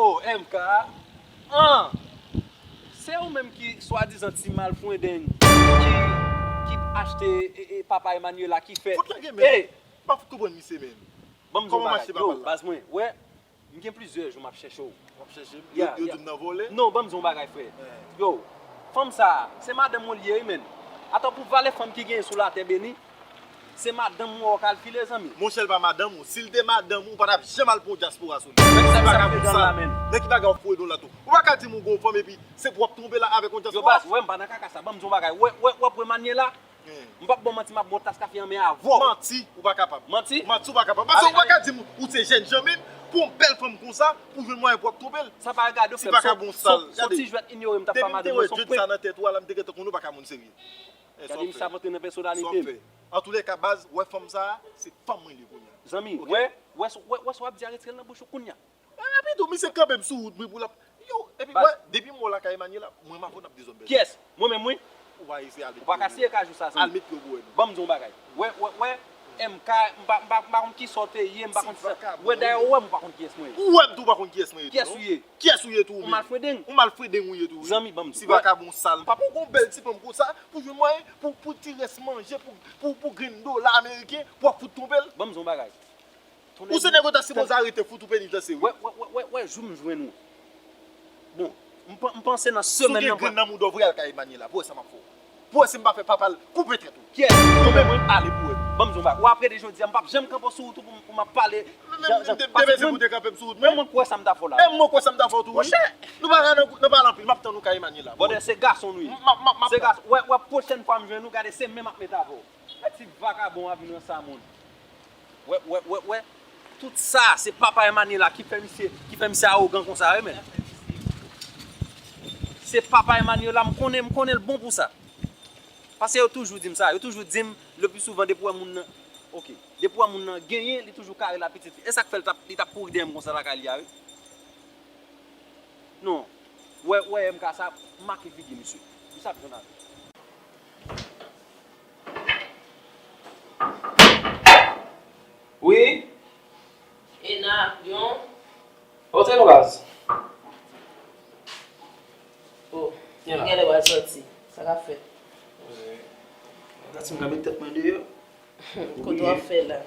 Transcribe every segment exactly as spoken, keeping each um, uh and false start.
Oh, M K. An! Se ou menm ki swadizan ti malfrendeng ki, ki achte e, e, papa Emmanuela ki fè. Fout lage men. Ey! M pa fout konprann misye men. Ban m di w yon bagay. Yo, baz mwen, wè, m gen plizyè jou m ap chèche w. W ap chèche m? Yo, yo di m nan vòlè? Non, ban m di w yon bagay, frè. Yo, fanm sa a, se madanm mwen li ye, wi, menn. Atò pou valè fanm ki genyen sou latè beni, se madanm mwen w ka al file, zanmi. Monchè, l pa madanm ou. Si l te madanm ou, ou pa t ap janm al pran yon dyaspora sou li. Ti vakabon sal. Nan ki bagay w ap foure dlo la tou? Ou pa ka di m ou gen yon fanm epi se pou w ap twonpe l avèk yon dyaspora? Yo, baz, wè, m pa nan kaka sa. Ban m di w yon bagay. Wè, wè, wè, wè, Emmanuela. M p ap ba w manti, m ap ba w tas kafe an men avè w. Manti, ou pa kapab. Manti? Manti, ou pa kapab. Paske ou pa ka di m ou se jèn jan menm, pou yon bèl fanm konsa, pou jwenn mwayen pou w ap twonpe l. Sa pa regade w, frè m. Ti vakabon sal. Se yon ti jwèt inyore m t ap fè madanm mwen, se yon prank. Sa nan tèt ou a la, m te gentan konn ou pa ka moun serye. Gade misye ap antre nan pèsonalite m. Antoulèka, baz, wè fanm sa a, se fanm mwen li ye kounye a. Zanmi, wè, wè, wè, wè sa w ap di a, retire l nan bouch ou kounye a. Epi tou, misye kanpe m sou wout mwen pou l ap. Yo, epi wè, depi m wè w lakay Emmanuela, mwen m avè w n ap dezòm bèl. Kiyès? Mwen menm, wi. Ou pa eseye al met pye. Ou pa ka siye kajou sa, zanmi. Al met pye pou wè nou. Ban m di w yon bagay. Wè, wè, wè, M K, m pa, m pa, m pa konn kisa w te ye, m pa konn kisa. Wè, dayè, ou wè m, ou pa konn kiyès mwen ye. Ou wè m tou, ou pa konn kiyès mwen ye tou, non? Kiyès ou ye? Kiyès ou ye tou, ou menm? Ou malfrendeng. Ou malfrendeng ou ye tou, wi. Zanmi, ban m di w. Ti vakabon sal. Papa, ou gon bèl ti fanm konsa, pou jwenn mwayen, pou, pou ti rès manje, pou, pou, pou grenn dola ameriken, pou w ap fout twonpe l. Ban m di w yon bagay. Ou se nèg ou ta sipoze arete fout ou penitansye, wi. Wè, wè, wè, wè, wè, jou m jwenn ou. Bon, m pan-, m panse nan semèn nan. Si w gen grenn nan mouda w, voye al kay Emmanuela, pou wè sa m ap fè w. Pou wè si m pa fè papa l koupe tèt ou. Kiyès? Ou menm, ale pou wè. Ban m di w yon bagay. Ou ap rete jodi a, m p ap janm kanpe sou wout ou pou m, pou m ap pale. Jan, jan, paske mwen, ou te kanpe m sou wout mwen. Menm mwen kwè sa m ta fè w la. Menm mwen kwè sa m ta fè w tou, wi. Monchè. Nou pa nan, nan pale anpil, m ap tann ou kay Emmanuela. Brother, se gason nou ye. M ap, m ap, m ap. Se gason. Wè, wè, pwochèn fwa m jwenn ou, gade, se men m ap met avè w. Mèt ti vakabon ap vin nan sa moun. Wè, wè, wè, wè. Tout sa, se papa Emmanuela ki fè misye, ki fè misye awogan konsa, wi, men. Se papa Emmanuela, m konnen, m konnen l bon pou sa. Paske yo toujou di m sa, yo toujou di m, le pli souvan, depi w wè moun nan, oke, depi w wè moun nan genyen, li toujou kare la pitit li. E sa k fè l t ap, li t ap kouri dèyè m konsa lakay li a, wi. Non. Wè, wè, M K sa, make figi misye. Misye ap jwenn avè l. Wi. Ena, yon. Antre non, baz. Oh, genlè w al sòti. Sa k ap fèt? Gad si m ka met tèt mwen deyò. Kote w ap fè la?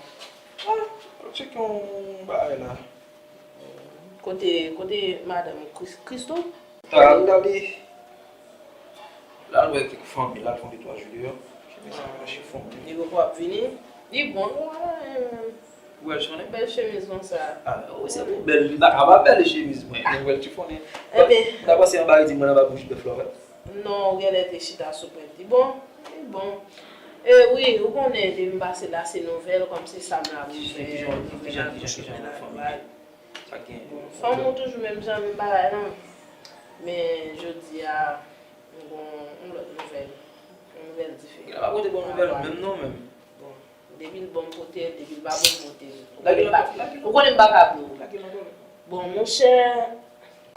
Ah, m ap tcheke yon bagay la. Kote, kote madanm Kris-, Christo? Al gade. L al wè kèk fanmi, l al fè yon de twa jou deyò. Chemiz sa pa chifon. Li poko ap vini. Li bon, wi. Ou wè l chifon? Bèl chemiz konsa. Ah, ou se pou bèl, li pa ka pa bèl chemiz mwen. Ou wè l chifon. Ebyen. M ta panse anba redi mwen anba bouch bèf la, wè. Non, ou genlè te chita sou pwent li. Bon, li bon. E wi, ou konnen, depi m pase la, se nouvèl, kòm se sa m la pou fè, nouvèl ak fanmi. Sa k gen? Bon, fanm ou toujou menm jan, menm bagay lan. Men, jodi a, m gon yon lòt nouvèl. Yon nouvèl diferan. Genlè pa pote bon nouvèl menm non, menm. Bon, depi l bon, m pote l, depi l pa bon, m pote l. Ou konnen m pa, ou konnen m pa ka pou ou. Bon, monchè,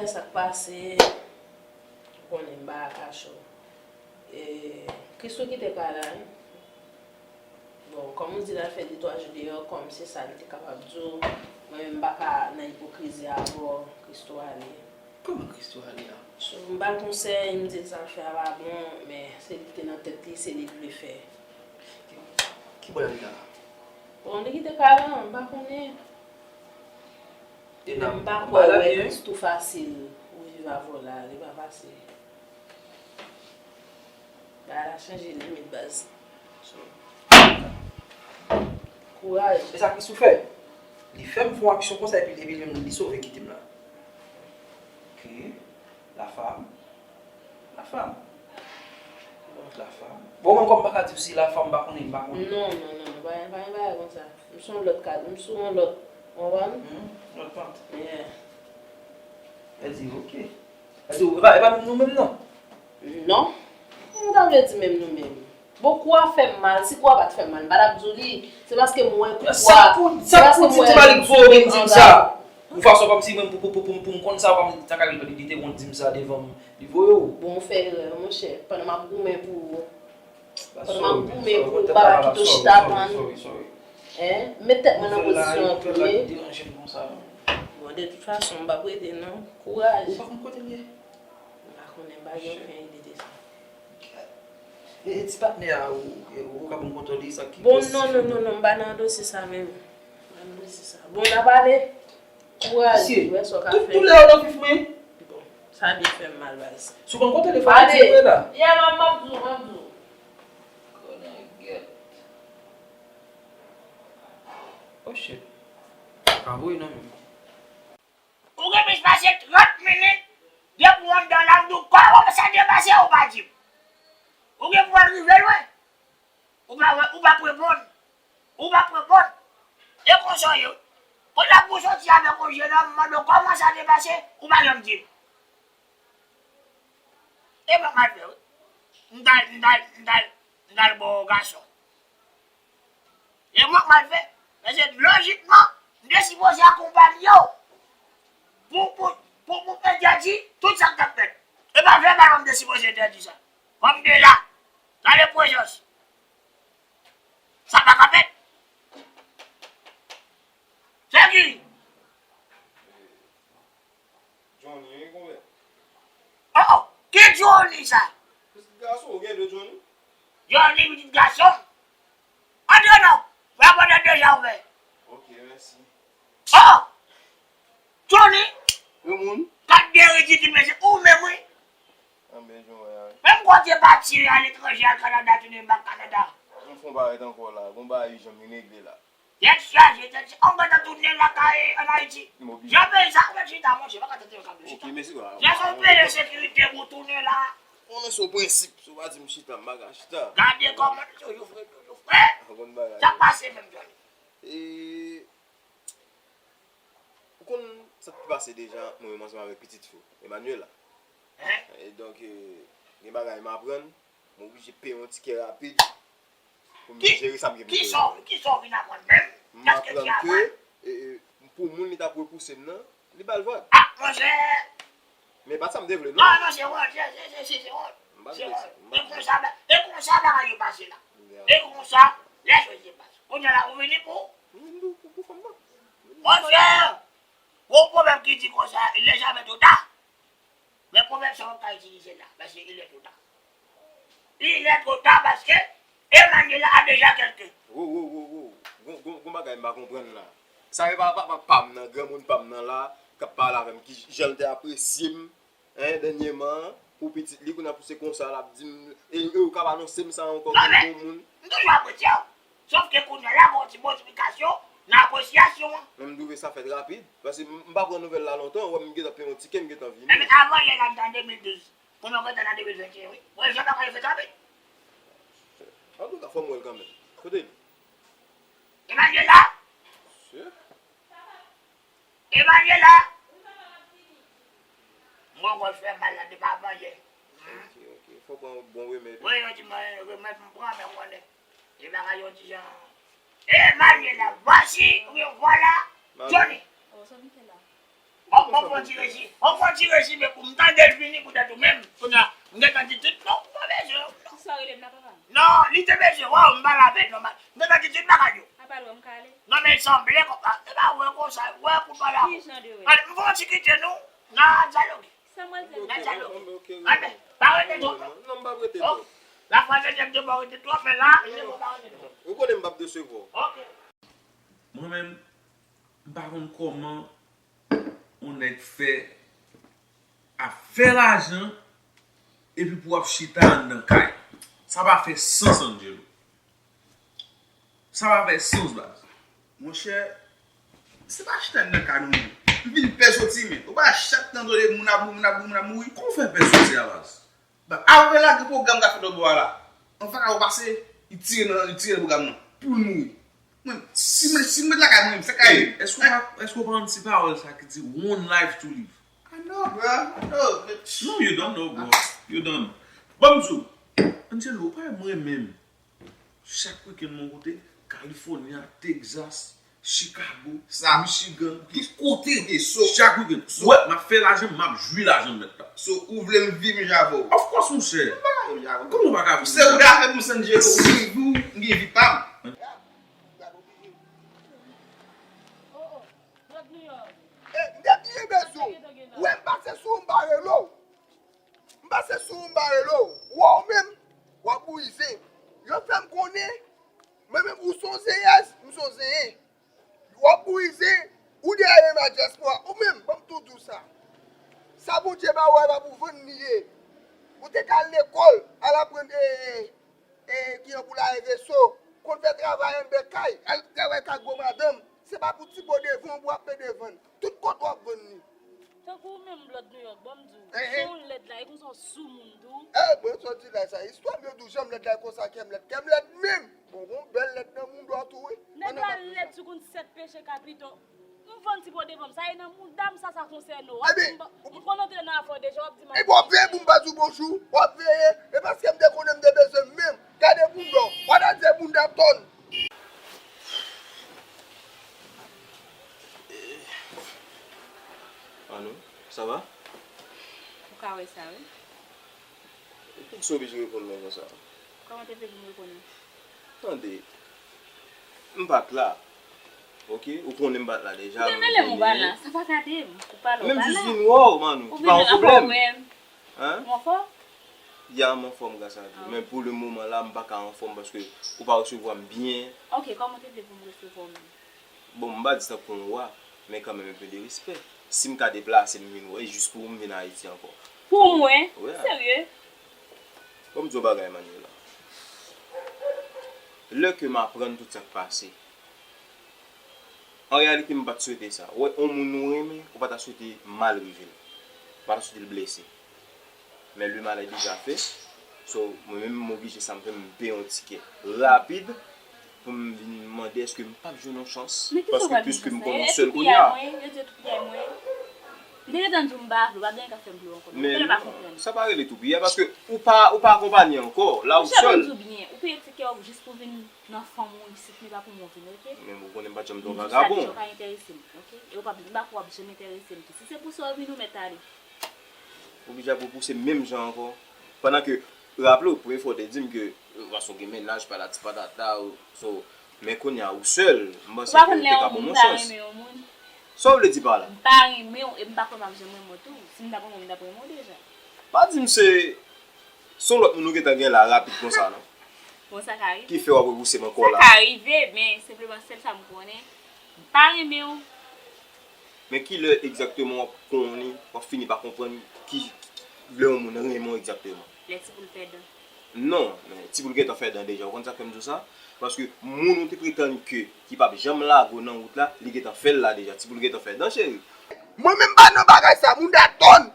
sa k pase, ou konnen m pa ka cho. E, Christo kite kay la, wi. Bon, kòm ou di l al fè de twa jou deyò, kòm se sa l te kapab di w, mwen menm m pa ka nan ipokrizi avè w, Christo ale. Kòman Christo ale a? So, m ba l konsèy, m di l sa l fè a pa bon, men se li ki te nan tèt li, se li l vle fè. Ki, ki bò l ale la? Bon, li kite kay la, m pa konnen. Men m pa kwè wè Christo fasil pou viv avè w la, li pa fasil. Bagay la chanje limit, baz. Kouraj. E sa Christo fè? Li fè m fè yon aksyon konsa epi, epi li, li sove kite m la. La femme. La femme. Bon, mwen kòm m pa ka di w si la femme, m pa konnen, m pa konnen. Non, non, non, non, pa gen, pa gen bagay konsa. M se yon lòt ka, m se yon lòt, ou konprann? Hmm, lòt pant. Yeah. Èl di, ok. Èl di, e pa, e pa menm nou menm, non? Non. Mwen ta vle di menm nou menm. Bon, kou a fè m mal. Si kou a pa t fè m mal, m pa t ap di w li. Se paske m wè kou a. Sa pou, sa pou di ti Malik voye w vin di m sa? Yon fason kòmsi mwen pou, pou, pou, pou, pou m konn sa, kòm sa ka rive li, li te konn di m sa devan m, li voye w. Bon, ou fè erè, monchè. Pandan m ap goumen pou ou. Pandan m ap goumen pou ou, m pa kite w chita tann. Hein? M met tèt mwen nan pozisyon an tou, wi. Bon, de tout fason, m p ap rete, non. Kouraj. Ou pa konn kote l ye? M pa konnen, m pa gen okenn ide de sa. E, e ti patnè a ou, e, ou ka ban m kontwòl li, sa ki pòs. Bon, non, non, non, non, m pa nan dosye sa menm. M pa nan dosye sa. Bon, n a pale. Kouraj, mesye, wè sa w ka fè. Tout doulè yo nan fif mwen. Bon, sa byen fè m mal, baz. Si w konn kote telefòn an, di mwen la. Yeah, man, m ap di w, m ap di w. Kònè gèt. Oh shit. Pa voye non menm. Ou gen plis pase trant minit depi w anndan la, m di w kòman sa te pase, ou pa di m. Ou gen pou w al rive lwen. Ou pa, ou p ap reponn. Ou p ap reponn. E konsa w ye wi. Kounye a pou w soti avèk yon jènòm, m mande w kòman sa te pase, ou pa janm di m. E mwen k mal fè wi. M t al, m t al, m t al, m t al bò gason. E mwen k mal fè. Paske lojikman, m te sipoze akonpanye w pou, pou, pou, pou entèdi tout sa k t ap fèt. E pa vèbalman m te sipoze entèdi sa. Fò m te la. Gade prezans. Sa pa ka fèt. Se ki? Johnny, wi, konpè. Oh, oh, ki Johnny sa? Pitit gason, ou gen de Johnny? Johnny, pitit gason. Antre non, la pòt la deja ouvè. Ok, mèsi. Oh! Johnny! Yon moun? Gad de ridikil, mesye, ou menm, wi. Anben, Johnny, a. Menm kote pati aletranje, al Kanada, tounen bak Kanada. M fon parèt ankò la, gon bagay ijan m vin regle la. Tèt chaje, tèt chaje. An gentan tounen lakay ann Ayiti. M oblije. Jan peyi sa ap fè chita, monchè, pa ka tande yo k ap di chita. Ok, mèsi, wa. Lè se yon pede sekirite pou tounen la. Mwen, men se yon prensip. Si w pa di m chita, m pa ka chita. Gade kòman toujou fre, toujou fre. Sa pase menm, Johnny. E, ou konn sa k pase deja ant mwen menm ansanm avèk pitit fi w, Emmanuela. Hein? E donk, e, gen bagay m aprann. Mwen oblije peye yon tikè rapid pou m jere sa m gen pou m jere. Kisa w, kisa w vin aprann menm? M aprann ke, e, e, pou moun li t ap repouse m nan, li ba l vag. Ah, monchè! Men pa t sa m te vle, non. Non, non, se wont, se, se, se, se, se wont. M pa t vle sa. E konsa, e konsa bagay yo pase la. E konsa, lè choz yo pase. Kounye a la, ou vini pou? M vin pou, pou, pou fanm nan. Monchè! Gon pwovèb ki di konsa, il n'est jamais trop tard. Men pwovèb sa w ap ka itilize la, paske il est trop tard. Il est trop tard paske Emmanuela a déjà quelqu'un. Wo, wo, wo, wo. Gon, gon, gon bagay m pa konprann la. Sa e pa, pa, pa, pa m nan, granmoun pa m nan la, k ap pale avè m, ki jan l te apresye m, hein, dènyèman, pou pitit li, kounye a pou se konsa l ap di m, e, e ou k ap anonse m sa ankò kòm bon moun. M toujou apresye w. Sòf ke kounye a la, gon ti modifikasyon nan apresyasyon an. Men m twouve sa fèt rapid, paske m, m pa pran nouvèl la lontan, ou wè m gentan peye yon tikè, m gentan vini. Enben, avan yè la, m te an de mil douz. Kounye a, mwen te nan de mil venteyen, wi. Mwen, jan bagay yo fèt rapid. Antouka, fò m wè l kanmenm. Kote l? Emmanuela? Sè? Emmanuela! Mwen, mwen fè mal la depi avan yè. Ok, ok. Fò w pran bon remèd, wi. Wi, yon ti mwen remèd m pran, men konnen. E bagay yon ti jan. Emmanuela, voici, oui, voilà. Johnny. Oh, sa m fè la? On, on fè yon ti rezi. On fè yon ti rezi, men pou m tande l vini poutèt ou menm. Kounye a, m gentan di tout non, ou pa bezwen, non. Kisa w rele m la, papa m? Non, li te bezwen wè w, m pale avè l nòmal. M gentan di tout bagay yo. Apa l wè m ka ale? Non, men l sanble konsa. E pa wè konsa, wè pou pale avè w. Ki jan de wè? Ale, m fè yon ti kite nou, n a dyaloge. Sa m pral fè? N a dyaloge. Ale, pa rete twòp. Non, m p ap rete twòp. Lafwa se jèm de pa rete twòp, men la, li pa rete twòp. Ou konnen m p ap desevwa w. Ok. Mwen menm, m pa konn kòman yon nèg fè ap fè lajan epi pou w ap chita anndan kay. Sa pa fè sans, Angelo. Sa pa fè sans, baz. Monchè, se pa chita anndan kay nou ye. M vin pè soti, men. Ou pa chak tan tande moun ap mouri, moun ap mouri, moun ap mouri. Kòman w fè pè soti a baz? Ba, apre lage pwogram k ap fèt bò a la. Anfak a ou pase, li tire nan, li tire nan pwogram nan. Pou l mouri. Mwen, si mwen, si mwen lakay mwen, fè kay. Hey, èske w pa, èske w pa konn ti pawòl sa ki di one life to live? I know, bro. I know, but No, you don't know, bro. You don't. Ban m di w, Angelo, ou pa wè mwen menm. Chak weekend mwen kote California, Texas, Chicago, Sa. Michigan, tout kote. Ok, so, Chak weekend. So, Wè, m ap fè lajan, m ap jwi lajan mèt la. So, ou vle m viv jan avè w? Of course, monchè. M pa ka viv jan avè w. Kòman w pa ka viv Se jan ou avè m? Ou fè m San Diego, m gen vi, m gen vi pa m. Gad oblije. Oh, oh. Brother New York. Eh, m te byen bezwen w. Ou wè m pase sou ou, m pa rele w. M pase sou ou, m pa rele w. Ou wè w menm, w ap brize. Yo fè m konnen, mwen menm, ou se yon zenyèz, m se yon zenyen. W ap brize, ou dèyè menm a dyaspora. Ou menm, ban m tou di w sa. Sa Bondye ba ou a, e pa pou vann li ye. Ou te ka al lekòl, al aprann, e, e, e, kijan pou lave veso, konn fè travay anndan kay, al travay kay gwo madanm. Se pa pou ti po devan w pou w ap pede vann. Tout kote w ap vann li. Tankou ou menm, Blood New York, ban m di w, Eh, eh. Jan w lèd la, e konsa w sou moun tou. Eh, mwen soti la sa, istwa m yo di w jan m lèd la, e konsa kè m lèd. Kè m lèd menm. Bon, gon bèl lèd nan moun dwa tou, wi. Nèg la lèd, sou konn sèt peche kapito. M vann ti po devan m, sa e nan mouda m sa, sa konsène w. Ebyen, m, m konn antre nan afè w deja, w ap di m. Ebyen, w ap veye pou m pa di w bonjou, w ap veye, e paske m te konnen m te bezwen m menm. Gade bounda w, w ap di bounda tòn. Anou, sa va? Ou ka wè sa, wi. Poukisa w oblije reponn mwen konsa? Kòman te vle pou m reponn ou? Tande, m pa t la. Ok? Ou konnen m pa t la deja. Men, men lè m pa la, sa pa gade m. Ou pa la, ou pa la. Menm jis vin wè w, Manou, ki pa yon pwoblèm. Hein? Ou anfòm? Ya, m anfòm, gras a Dye. Ah, ok. Men pou le moman la, m pa ka anfòm paske ou pa resevwa m byen. Ok, kòman te vle pou m resevwa w menm? Bon, m pa di tankou yon wa, men kanmenm enpe de respè. Si m ka deplase m vin wè, jis pou m vin Ayiti ankò. Pou mwen? Wi. Serye? Bon, m di w bagay, Manuela. Lè ke m aprann tout sa k pase, an reyalite, m pa t swete sa. Ou wè, yon moun ou renmen, ou pa ta swete mal rive l. Ou pa ta swete l blese. Men le mal est déjà fait. So, mwen menm, m oblije sa m fè, m peye yon tikè rapid pou m vin mande èske m p ap jwenn yon chans. Paske piske m konn yon sèl kounye a. Men kisa w pral vin fè? E toupiya mwen, yo di toupiya mwen. M te gentan di w m pa vle, w pa gen anyen k ap fè m vle w ankò. Men non, sa pa rele toupiya, paske ou pa, ou pa akonpanye ankò, la ou sèl. Monchè, ban m di w byen, ou peye tikè w jis pou vin nan fanm ou isit, men pa pou mwen vin, ok? Men ou konnen m pa t janm t yon vagabon. M di w sa deja, ou pa enterese m, ok? E ou pa, m pa kwè w ap janm enterese m tou. Si se pou sa w vin, ou mèt ale. Ou oblije ap repouse menm jan ankò. Pandan ke, raple w, premye fwa w te di m ke, euh, paske w gen mennaj, patati patata, ou, so, men kounye a ou sèl, m panse ke ou te ka ban m yon chans. Ou pa konn lè yon moun pa renmen yon moun. Sa w vle di pa la? M pa renmen w, e m pa kwè m ap janm renmen w tou. Si m t ap renmen w, m t ap renmen w deja. Pa di m se, se yon lòt moun ou gentan gen la rapid konsa, non? Bon, sa ka rive. Ki fè w ap repouse m ankò la? Sa ka rive, men senpleman sèl sa m konnen, m pa renmen w. Men ki lè egzakteman w ap konnen, w ap fini pa konprann ki, lè yon moun renmen w egzakteman? Lè ti poul fè dan. Non, men ti poul gentan fè dan deja. Ou konn sa k fè m di w sa? Paske moun ou te pretann ke ki p ap janm lage w nan wout la, li gentan fè l la deja. Ti poul gentan fè dan, cheri. Mwen menm pa nan bagay sa, moun da tòn.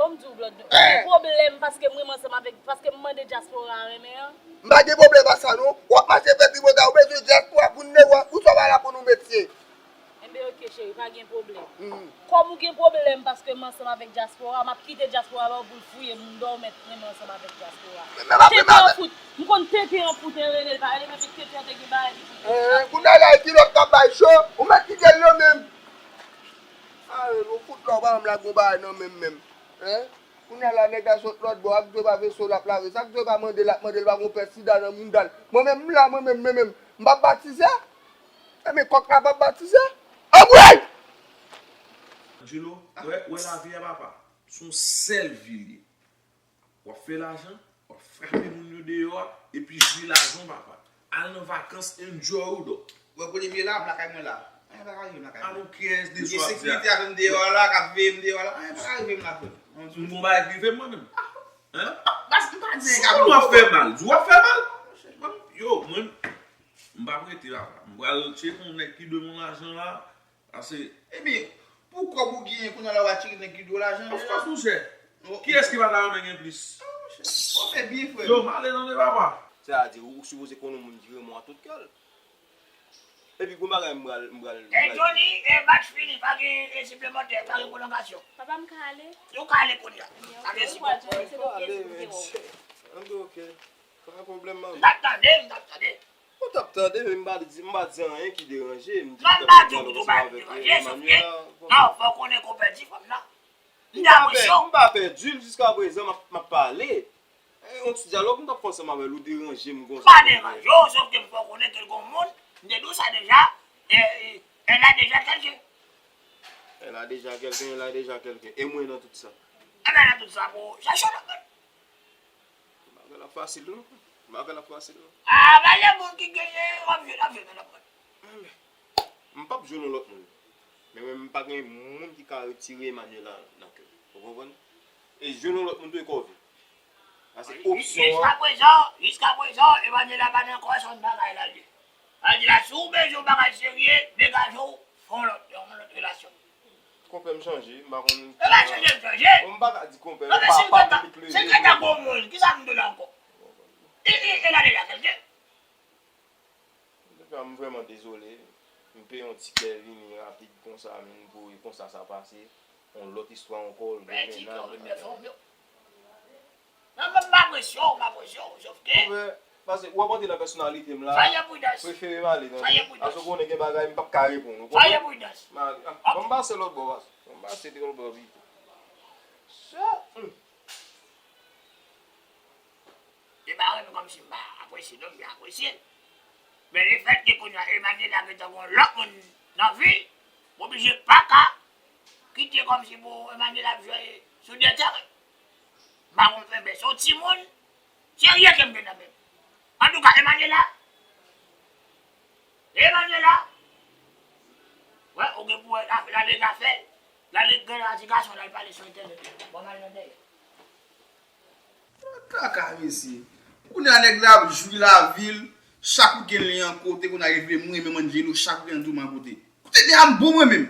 Ban m di w, Blood, ou gen pwoblèm paske m renmen ansanm avèk, paske m mande dyaspora a renmen an? M pa gen pwoblèm ak sa non. W ap mache fè tripotay, ou bezwen dyaspora pou n ne w, ou sa w pa la pou nou mesye. Enben, ok, cheri, pa gen pwoblèm. Kòm ou gen pwoblèm paske m ansanm avèk dyaspora, m ap kite dyaspora ba w pou l fouye moun dò w mèt renmen ansanm avèk dyaspora. Tenten an fout, m konn tenten an fout, e rele l pa rele, men tenten an te gen bagay li pou l te. Kounye a la, e kilòt k ap bay cho, ou mèt kite l nan men m. A, ou fout la, ou pa janm lage yon bagay nan men m menm. Hein? Kounye a la, nèg la sot lòt bò, ak dwe pa veso l ap lave. Sa k dwe pa mande l ap mande l, pa gon pè sida nan mounda l. Mwen menm, m la, mwen menm, mwen menm, m p ap batize. Enben, kòk la p ap batize. Anmwey! Angelo, wè, wè lavi a, papa. Se yon sèl vi l ye. W ap fè lajan, w ap frape moun yo deyò a, epi jwi lajan w, papa. Al nan vakans, enjoy ou dò. Wè, premye la, m lakay mwen la. Anyen pa ka rive m lakay mwen. I don't care de sa w ap di a. Gen sekirite avè m deyò a la, k ap veye m deyò a la. Anyen pa ka rive m la, frè m. M gon bagay k rive m, mwen menm. Hein? Baz, m pa di anyen k ap rive w. Ou ap fè mal. Di w ap fè mal. Yo, mwen, m p ap rete la. M pral tcheke yon nèg ki dwe m yon lajan la. Ase, ebyen, pou kòb ou genyen kounye a la w a tire nèg ki dwe w lajan. Of course, monchè. Kiyès ki pa ta renmen gen plis? Ou fè byen, frè. Yo, m ale tande, papa. Sètadi, ou sipoze konn yon moun ki renmen w a tout kè l. Epi, gon bagay m pral, m pral, m pral. Johnny, e match fini, pa gen, e, siplemantè, pa gen pwolongasyon. Papa, m ka ale? Ou ka ale kounye a. Pa gen siplemantè. Ok, ok. Pa gen pwoblèm, manmi. M t ap tande, m t ap tande. Ou t ap tande, men m pa di, m pa di anyen ki deranje. M di m t ap pale ansanm avèk Emmanuela. Non, fò w konnen ke w pèdi fanm nan. M pa pèdi l jiskaprezan, m ap, m ap pale. E, yon ti dyalòg m t ap fè ansanm avè l, ou deranje m konsa. M pa deranje w, sòf ke m fè w konnen ke l gon moun, m te di w sa deja, e, e, elle a déjà quelqu'un. Elle a déjà quelqu'un, elle a déjà quelqu'un. E mwen nan tout sa. Ebyen, nan tout sa, pou chache yon lòt moun. Bagay la fasil, non. Bagay la fasil, non. A, pale moun ki genyen, w ap jwenn, w ap jwenn, w ap jwenn. M p ap jwenn yon lòt moun. Men mwen, m pa gen moun ki ka retire Emmanuela nan kè m. Ou konprann? E jwenn yon lòt moun tou e kòve. Sa se opsyon an. Jiskaprezan, jiskaprezan, Emmanuela pa nan kò sa bagay la li. Sa vle di la, si w bezwen yon bagay serye, degaje w, fè yon lòt, yon lòt relasyon. Konpè m chanje, m pa konn. Yo pa chanje, m chanje. Bon, m pa ka di konpè, non, men si m pa, pa kontan, si m kontan gon moun, kisa m dwe la ankò? E, e, e la deja kèlke. Antouka, m vrèman dezole. M peye yon tikè vini rapid konsa, men pou konsa sa pase. Yon lòt istwa ankò, l gen mennaj. Pèdi kè w, l fè fanm yo. Non, mwen m pa presye w, m pa presye w, sòf ke. Paske w ap antre nan pèsonalite m la, prefere m ale, tande. Paske w konnen gen bagay m p ap ka reponn ou, konprann? M ale. Ban m pase lòt bò, paske ban m pase lòt bò pito. Se pa renmen kòmsi m pa apresye, non, m byen apresye. Men lefètke kounye a Emmanuela gentan gon lòt moun nan vi, m oblije pa ka kite kòmsi pou Emmanuela ap jwe sou de teren. M pa konn fè bès yon timoun serye ke m gen nan men m. Antouka, Emmanuela, Emmanuela, wè, ou gen pou wè, l ale zafè l, l ale gen lati gason, l al pale sou entènèt. Bon, m al nan dèyè. Kaka, mesye. Kounye a nèg la ap jwi lavi l, chak wikenn li yon kote, kounye a li vle m renmen Angelo, chak wikenn tou m yon kote. Kote nèg a m bon mwen menm.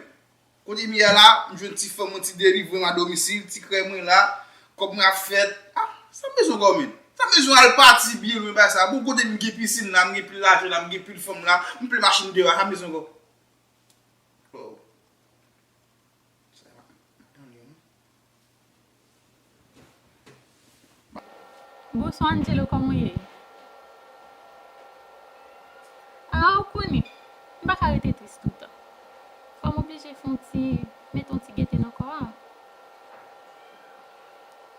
Kote m ye a la, m jwenn ti fanm mwen, ti delivrans a domisil, ti krèm mwen la, kòb mwen ap fèt. Ah, sa m bezwen ankò menm? Sa m bezwen al pati byen lwen bay sa? Bon, kote m gen pisin la, m gen pil lajan la, m gen pil fanm la, m plen machin deyò a, sa m bezwen ankò? Oh. Sa pa anyen non. Bonswa Angelo, kòman w ye? Ah, ou konnen, m pa ka rete tris toutan. Fò m oblije fè yon ti, mete yon ti gete nan kò a.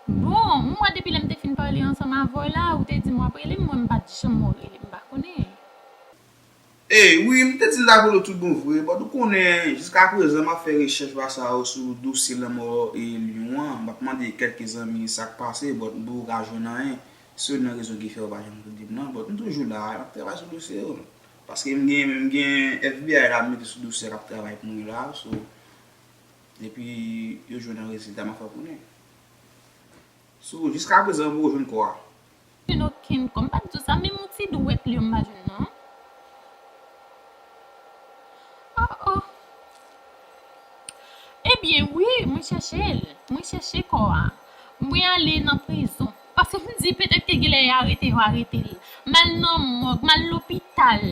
Bon, m wè depi lè m te fin pale ansanm avè w la, ou te di m w ap rele m, mwen m pa t janm wè w rele m, m pa konnen. Ey, wi, m te di m t ap rele w tout bon vre, but ou konnen, jiskaprezan m ap fè rechèch ba sa yo sou dosye lanmò e Lyon an. M ap mande kèlke zanmi sa k pase, but m poko ka jwenn anyen. Se youn nan rezon ki fè yo pa janm rele m nan, but m toujou la, m ap travay sou dosye yo. Paske m gen, m gen F B I la m mete sou dosye a k ap travay pou mwen la, so, depi yo jwenn yon rezilta, m ap fè w konnen. So, jiskaprezan, m poko jwenn kò a. Jwenn okenn kò. M pa t di w sa, menm yon ti dwèt li yo m pa jwenn non. Oh, oh. Ebyen, wi, mwen chèche l. Mwen chèche kò a. Mwen ale nan prizon. Paske m di petèt ke genlè y arete yo arete l. M al nan mòg, m al lopital.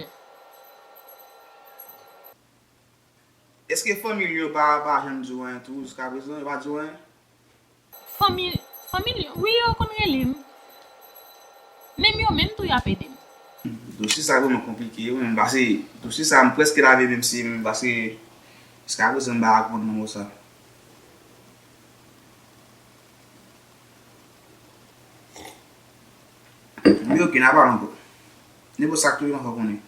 Èske fanmi l yo pa, pa janm di w anyen tou jiskaprezan? Yo pa di w anyen? Fanmi, fanmi l yo, wi, yo konn rele m. Menm yo menm tou y ap ede m. Dosye sa vrèman konplike, wi, men pase dosye sa m prèske lave menm si m, pase jiskaprezan m pa ka konn nan mo sa. Men oke, n a pale ankò. Nenpòt sa k rive m ap fè w konnen.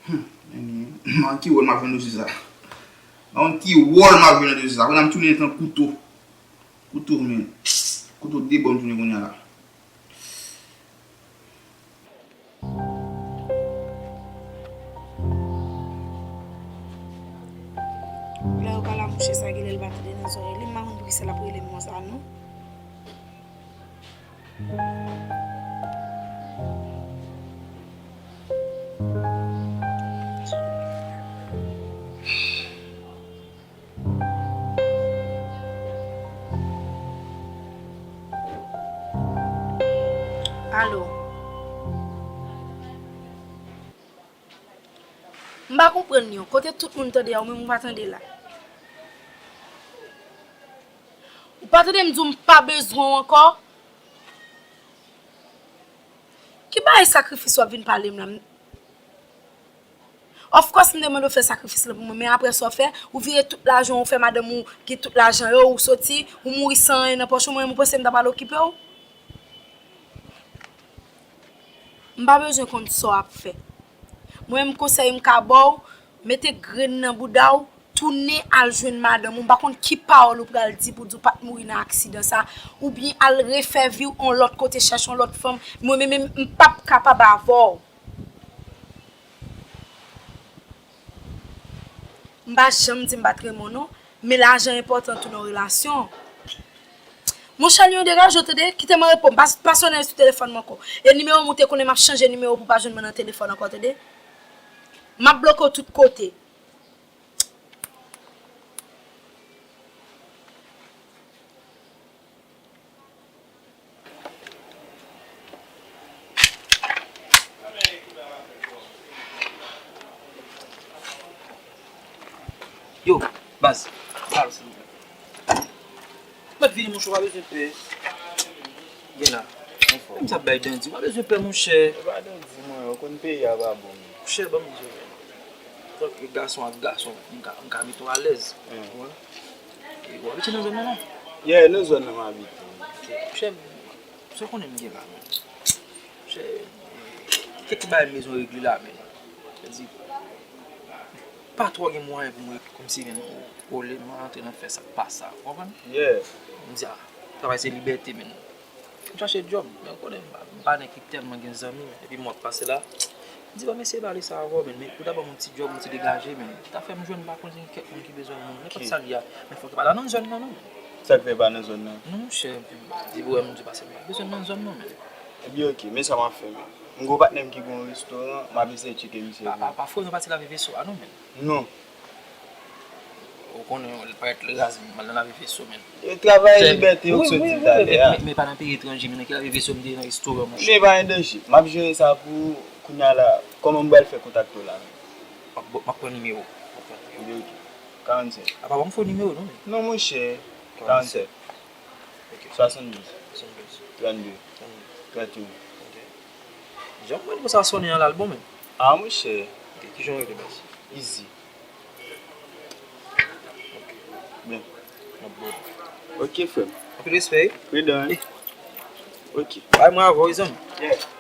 Hmm, men, m pa konn ki wòl m ap jwenn nan dosye sa. M pa konn ki wòl m ap jwenn nan dosye sa. Kounye a m tounen tan kouto. Kouto, men. Kouto de bò m tounen kounye a la. Lè yo pale a mouche sa, genlè l pa tande nan zòrèy li, m pa konn poukisa l ap rele m konsa non. Alo. M pa konprann li an. Kote tout moun tande a, ou menm ou pa tande la? Ou pa tande m di w m pa bezwen w ankò? Ki bagay sakrifis w ap vin pale m la? Of course, m te mande w fè sakrifis lan pou mwen, men apre sa w fè, ou vire tout lajan w, ou fè madanm ou gen tout lajan yo, ou soti, ou mouri san anyen nan pòch ou, mwen menm ou panse m ta pral okipe w? M pa bezwen konn sa w ap fè. Mwen menm konsèy m ka ba w, mete grenn nan bouda w, tounen al jwenn madanm ou, m pa konn ki pawòl ou pral di pou di w pa t mouri nan aksidan sa, oubyen al refè vi w yon lòt kote, chèche yon lòt fanm, mwen menm m p ap kapab avè w. M pa janm di m pa t renmen w non, men lajan enpòtan tou nan yon relasyon. Monchè, Lion, degaje w tande, kite m reponn, pa, pa sonnen sou telefòn mwen ankò. E nimewo m ou te konnen m ap chanje nimewo pou w pa jwenn mwen nan telefòn ankò tande. M ap bloke w tout kote. Yo, baz, pale silvouplè. Mèt vini monchè, w pa bezwen pè. Gen la, anfòm. Menm sa bay dandi, w pa bezwen pè monchè. E pa dandi mwen, ou konn peyi a pa bon. Monchè, ban m di w. Antanke gason ak gason, m ka, m ka mete w alèz. Ou konprann? E w abite nan zòn nan non? Yeah, nan zòn nan m abite. Ok, monchè, sa w konnen m gen la menm. Monchè, kèk ti bagay m bezwen regle la menm. Sa di, pa twò gen mwayen pou mwen kòmsi menm, olye m antre nan fè sa k pa sa, ou konprann? Yeah. M di, ah, travay se libète menm. M chache djòb, men ou konnen m pa, m pa nèg ki tèlman gen zanmi, men epi m wè w ap pase la. M di, ban m eseye pale sa avè w, men, men pou ta ban m yon ti djòb, yon ti degaje, men ta fè m jwenn, m pa konn si gen kèk moun ki bezwen moun, nenpòt sa l ye a, men fòk yo pa la nan zòn nan, non, men. Sa k fè pa nan zòn nan? Non, monchè, di pou wè m di pase m pa bezwen nan zòn nan, men. Ebyen, ok, men sa m ap fè, men. M gen yon patnè m ki gen yon restoran, m ap eseye tcheke misye. Pa, pa, pa fò nou pati lave veso a, non, men. Non. Ou konnen, l parèt l raz, m al nan lave veso, men. E travay libète, ou sot di talè a. Men, men pa nan peyi etranje, men nan ki lave veso m te nan restoran, monchè. Men pa gen danje. M ap jere sa pou ou kounye a la. Kòman m pral fè kontakte w la menm? M ap, m ap pran nimewo. M ap pran nimewo. Ok, ok. Karannsenk. A pa ban m fo nimewo, non, men. Non, monchè. Karannsenk. Ok. Swasanndouz. Swasanndouz. Trannde. Trannde. Trannde. Ok. Jan mwen konsa sonnen an la, l bon, men. Ah, monchè. Ok, kijan w rele, baz? Easy. Ok. Byen. M ap ba w. Ok, frè m. Anpil respè, wi. Fredan. Ok. Bay mwen avè w, wi, zanmi. Yeah.